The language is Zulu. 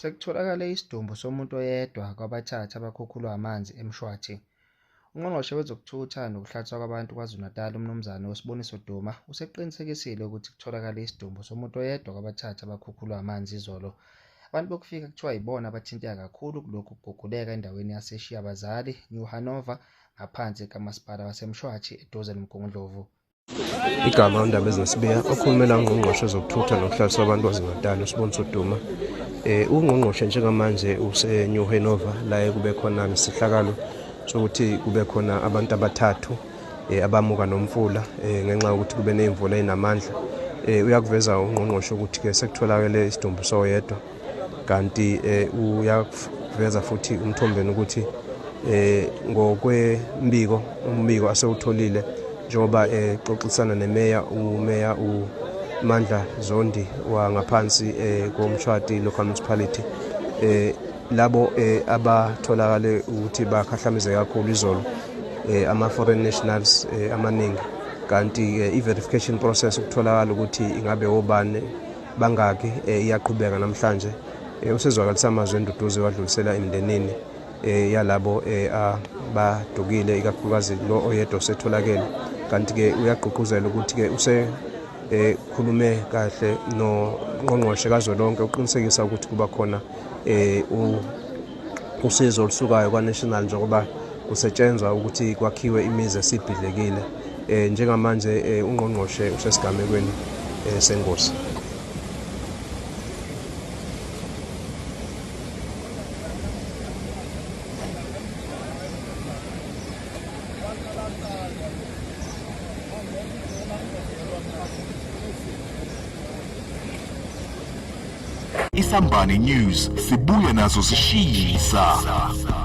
Sekutholakale isidumbu somuntu oyedwa kwabathathu abakhukhulwa amanzi eMshwathi. UNgqongqoshe wezokuThutha nokuHlathwa kwaBantu KwaZulu-Natal uMnumzane uSiboniso Duma useqinisekisile ukuthi kutholakale isidumbu somuntu oyedwa kwabathathu abakhukhulwa amanzi izolo. Abantu bokufika kuthiwa yibona abathinteka kakhulu kulokhu kuguguleka endaweni yaseShiyabazali, New Hanover, ngaphansi kaMasipala waseMshwathi eduze noMgungundlovu. Igama uNdabezina Sibiya okhulumela uNgqongqoshe wezokuThutha nokuHlaliswa Abantu KwaZulu-Natal uSiboniso Duma. Ungqongqoshe njengamanje use-New Hanover la ekube khona nesihlakalo sokuthi kube khona abantu abathathu abamuka nomfula ngenxa yokuthi kube nezimvula ezinamandla. Uyakuveza ungqongqoshe ukuthi-ke sekutholakele isidumbu soyedwa kanti uyakuveza futhi umthombeni ukuthi ngokwembiko umbiko asewutholile njengoba exoxisana nemeya umeya uMandla Zondi wangaphansi koMshwati Local Municipality labo abatholakale ukuthi bakhahlameze kakhulu izolo ama-foreign nationals amaningi kanti i-verification process ukutholakala ukuthi ingabe obani bangaki iyaqhubeka namhlanje. Usezwakalisa amazwi enduduzo wadlulisela emndenini yalabo abadukile ikakhulukazi lo oyedwa osetholakele kanti-ke uyagqugquzela ukuthi-ke use khulume kahle nongqongqoshe kazwelonke uqinisekisa ukuthi kuba khona usizo olusukayo kwa-national njengoba kusetshenzwa ukuthi kwakhiwe imizi esibhidlekile. Njengamanje ungqongqoshe usesigamekweni sengozi. Isambane News sibuya nazo sishisa.